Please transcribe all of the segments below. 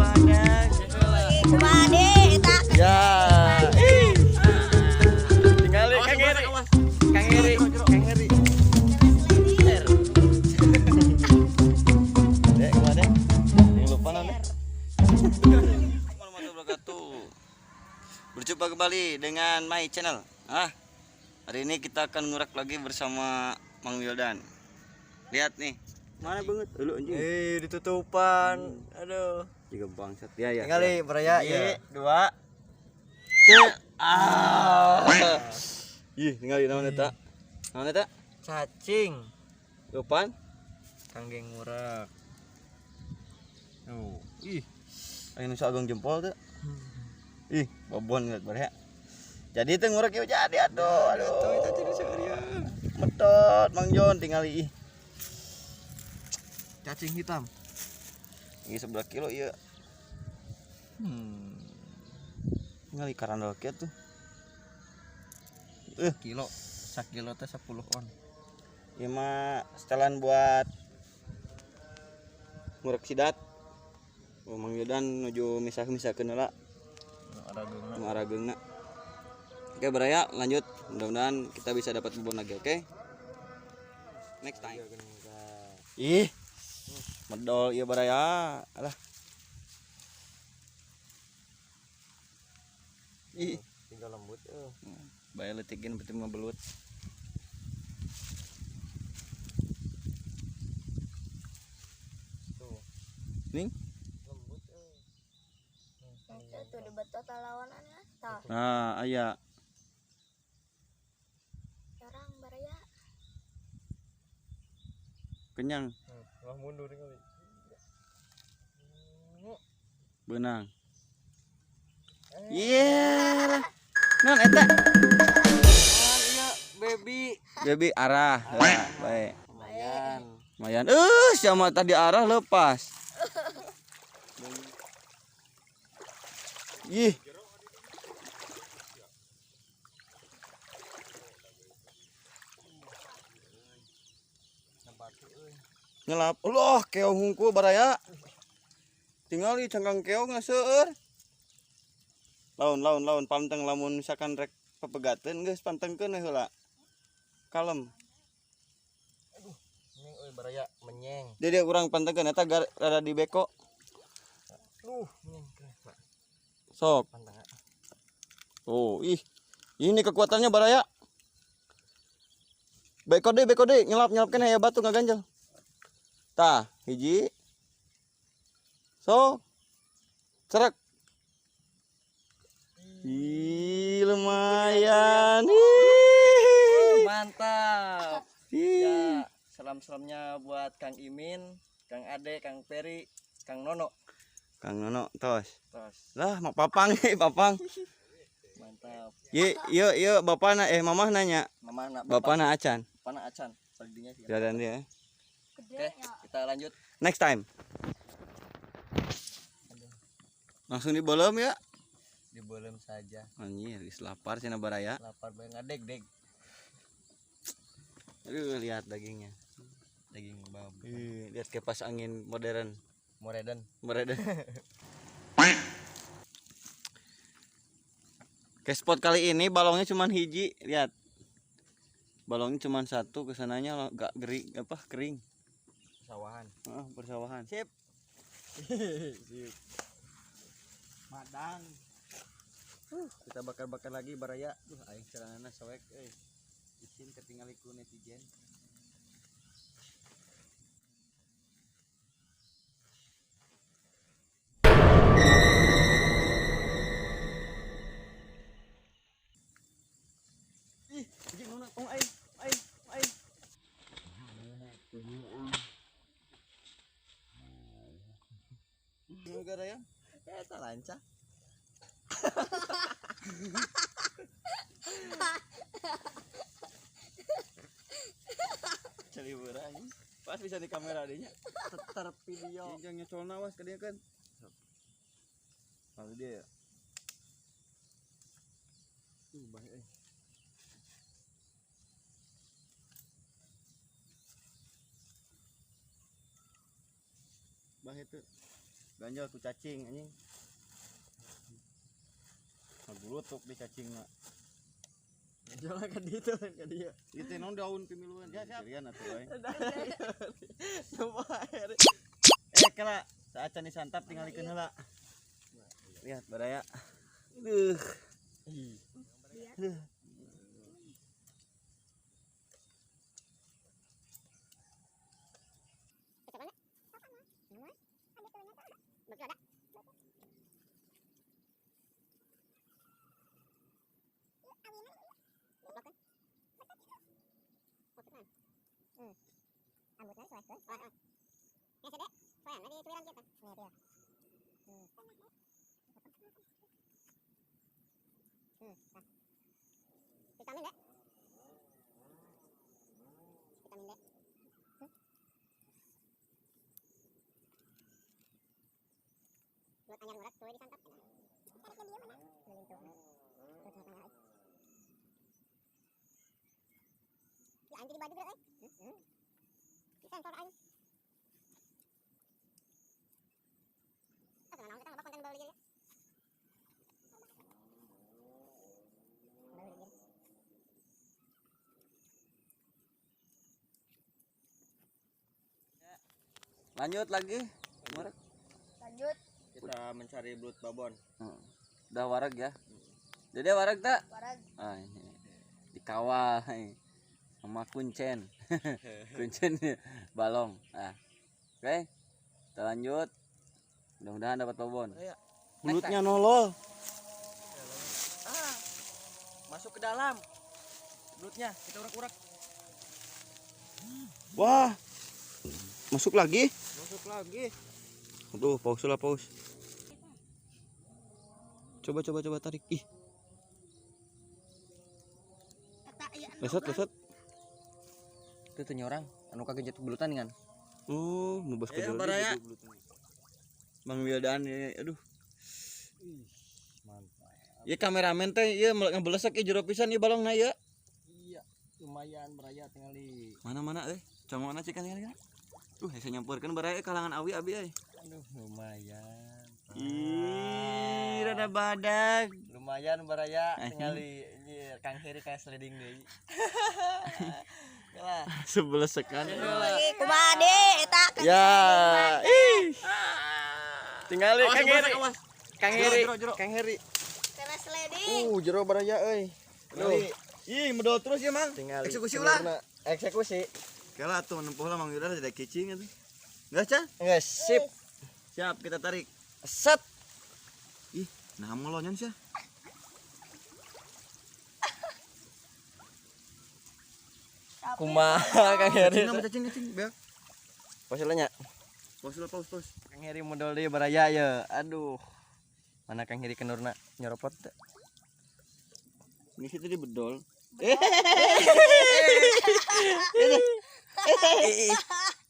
Madang. Kumaha deui eta? Ya. Tinggali Kang Eri. Kang Eri, Kang Eri. Dek, kemana? Yang lupa nana. Warahmatullahi wabarakatuh. Berjumpa kembali dengan my channel. Hari ini kita akan ngurak lagi bersama Mang Wildan. Lihat nih. Mana banget? Lu anjing. Ditutupan. Aduh. Tiga bangsat ya ya. Tinggali beraya ya. 2 3. Ah. Ih, tinggali naon eta? Naon eta? Cacing. Lupan? Kangge ngurak. Oh, ih. Ayo nu saageng jempol teh. Ih, babon lihat baraya. Jadi teh ngurak ieu jadi aduh, aduh. Metot Mang Jon tingali ih. Cacing hitam. Ieu 11 kilo ieu. Tingali karandol kieu tuh. Kilo, sakilo teh 10 on. Ieu mah setelan buat ngurek sidat. Oh, Mang Yodan nuju misah-misahkeun heula. Nu arageungna. Oke, baraya lanjut. Mudah-mudahan kita bisa dapat bubon lagi, oke? Next time. Ih. Medol ieu baraya. Alah. Ih, tinggal lembut euy. Bae leutikin penting mah belut. Tuh. Ning. Lembut euy. Tuh dibetot lawananna. Tah. Nah, aya. Jarang baraya. Kenyang. Wah mundur kali. Benang. Iya. Non eta. Iya, baby. Baby arah. Lah, baik. Lumayan. Lumayan. Sama tadi arah lepas. Ih. Nyelap. Allah, keong hungkul baraya. Tingali cangkang keong seueur. Laun laun laun panteng lamun misalkan rek pepegateun geus pantengkeun we heula. Kalem. Aduh, menyeng euy baraya, menyeng. Dia urang pantengkeun eta rada di beko. Duh, menyeng. Sok. Panteng. Oh, ih. Ini kekuatannya baraya. Beko deui, nyelap-nyelap keneh ya batu ngaganjel. Tah, hiji. So. Cerek. Ih, lumayan. Ih. Mantap. Ih. Ya, salam-salamnya buat Kang Imin, Kang Ade, Kang Peri, Kang Nono. Kang Nono tos. Tos. Lah, mak papang, papang. Mantap. Ye, ye, ye, bapak na mamah nanya. Mamah na, bapak na acan. Bapak na acan. Perginya sih. Jalan dia. Oke, kita lanjut. Next time. Langsung dibolem ya. Dibolem saja. Anjir, geus lapar cenah baraya. Lapar bae ngadeg-deg. Aduh, lihat dagingnya. Daging babi. Ih, lihat kipas angin modern. Modern. Modern. Ke spot kali ini balongnya cuman hiji, lihat. Balongnya cuman satu, kesananya gak gering, apa kering. Persawahan. Heeh, persawahan. Sip. Sip. Madang. Kita bakar-bakar lagi baraya. Duh, aing celanana soek euy. Isin ketinggali ku netizen. Ih, anjing nona tong aing, aing, aing. Gara ya? Eta lancar. Cari berani. Pas bisa di kamera adanya. Teter video. Jangan nyocol nawas ke dia kan. Lalu dia ya. Bahaya. Bah itu. Ganjel ku cacing anjing. Ngagulutuk di cacingna. Ganjel ka ditu ka dieu. Ieu teh naon daun pimiluan. Ya siap. Sirian atuh euy. Kala saacan disantap tingalikeun heula. Lihat baraya. Aduh. Aduh. Vitamin D. Vitamin D. Buat anyar ngurek tuh disantap. Ya anjing di baju gerak euy. Sensor aing. Ah, naon kita ngabak konten baru ya. Lanjut lagi. Wareg. Lanjut. Kita mencari belut babon. Udah wareg ya. Jadi wareg tak? Wareg. Ah, ini. Dikawal sama kuncen. Kuncen balong. Ah. Oke. Kita lanjut. Mudah-mudahan dapat babon. Belutnya nolol. Ah. Masuk ke dalam. Belutnya kita urak-urak. Wah. Masuk lagi. Masuk lagi. Aduh, paus lah paus. Coba tarik. Ih. Lesot. Itu tuh orang anu kaget jatuh belutan kan. Oh, nubas ke baraya. Bang Wildan ini, aduh. Ih, mantap. Ya kameramen teh ieu ngebelesek ieu jero pisan ieu balongna ieu. Iya, lumayan baraya tingali. Mana-mana euy. Congona cikan tingali. Hese nyamperkeun baraya kalangan awi abi euy. Aduh, lumayan. Ih, rada badag. Lumayan baraya tingali anjir Kang Heri kayak sliding deui. Lah, sebelesekan. Kumaha deui eta? Ya. Ih. Tingali Kang Heri. Kang Heri. Kang Heri. Kena sliding. Jero baraya euy. Aduh. Ih, medol terus ya, Mang. Tingali. Eksekusi ulah. Eksekusi. Kela tuh nempuh lah Mang Yuda tidak kicing itu. Enggak, Cah? Enggak, sip. Siap, kita tarik. Set. Ih, nah melonyon sih. Kumaha Kang Heri? Cacing, beak. Pause lah nya. Pause lah, pause. Kang Heri modal deui baraya ya. Aduh. Mana Kang Heri kenurna nyoropot teh. Ini situ di bedol.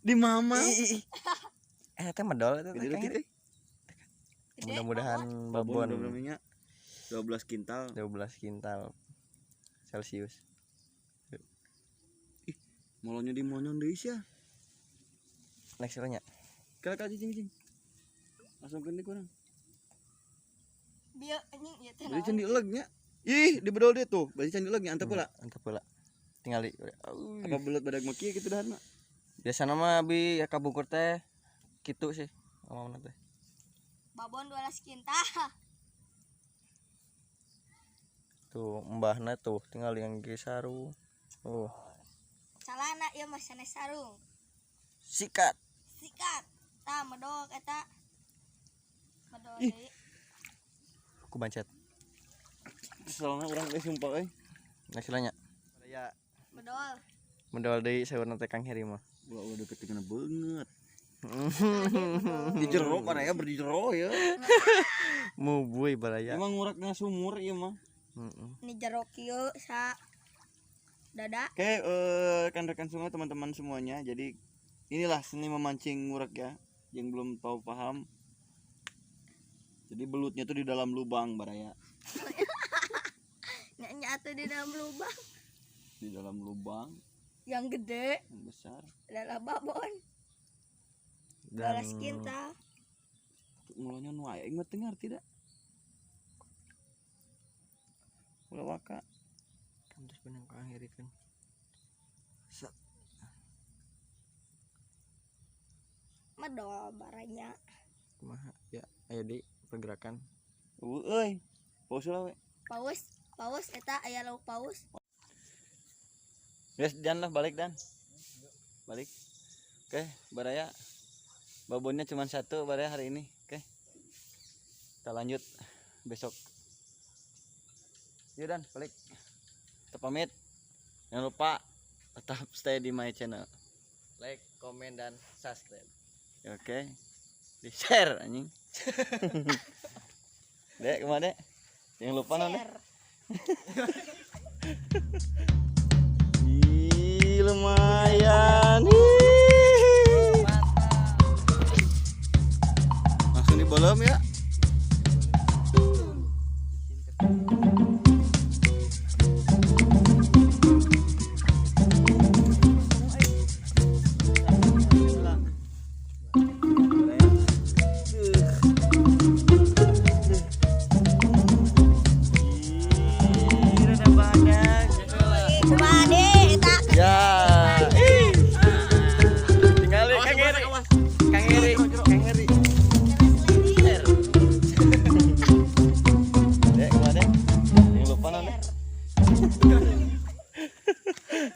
Di mama. Teh medol eta teh Kang Heri. Mudah-mudahan babon 12 kintal. 12 kintal Celsius. Ih, molonyo di monyon deui sia. Next nya. Kala cicing. Langsung keun kurang. Bieu anjing ieu teh. Berarti can diuleg nya. Ih, di bedol dia tuh. Berarti can diuleg nya antep heula. Antep heula. Tingali. Apa belut badag meki kitu daharna? Biasana mah abi ya kabungkur teh kitu sih ngomongna teh. Babon 12 kintal. Tuh mbahna tuh tinggal yang ge sarung. Oh. Calana ieu mah sanes sarung. Sikat. Sikat. Tah medok eta. Medok deui. Ku bancet. Soalna urang geus sumpah euy. Nah silanya. Ya. Medol. Medol deui saurna teh Kang Heri mah. Ulah ulah deket kena banget. Di jero baraya berdi jero ya. Mubuy baraya. Emang ngurakna sumur ieu mah. Ini jero kieu sa dada. Oke, rekan-rekan semua, teman-teman semuanya. Jadi inilah seni memancing ngurak ya. Yang belum tahu paham. Jadi belutnya tuh di dalam lubang baraya. Nya atuh di dalam lubang. Di dalam lubang yang gede, yang besar adalah babon. Dan 12 kintal. Mulanya nu aya aing mah teu ngarti da. Ulah waka. Kan terus benang kaangirikeun. Set. Medol baranya. Kumaha? Ya, aya di pergerakan. Eueuh euy. Paus lah we. Paus, paus eta aya lauk paus. Guys, dan lah balik dan. Balik. Oke, baraya. Babonnya cuma satu baraya hari ini. Oke. Kita lanjut besok. Yuk dan balik. Kita pamit. Jangan lupa tetap stay di my channel. Like, komen dan subscribe. Oke. Di share anjing. Dek, kemana dek? Jangan lupa non dek. Share. Ih, lumayan. Ih. Langsung dibolom ya. Coba deh eta. Ya. Tinggal Kang Eri. Kang Eri, Kang Eri. Dek, kemana? Jangan lupa non. Share.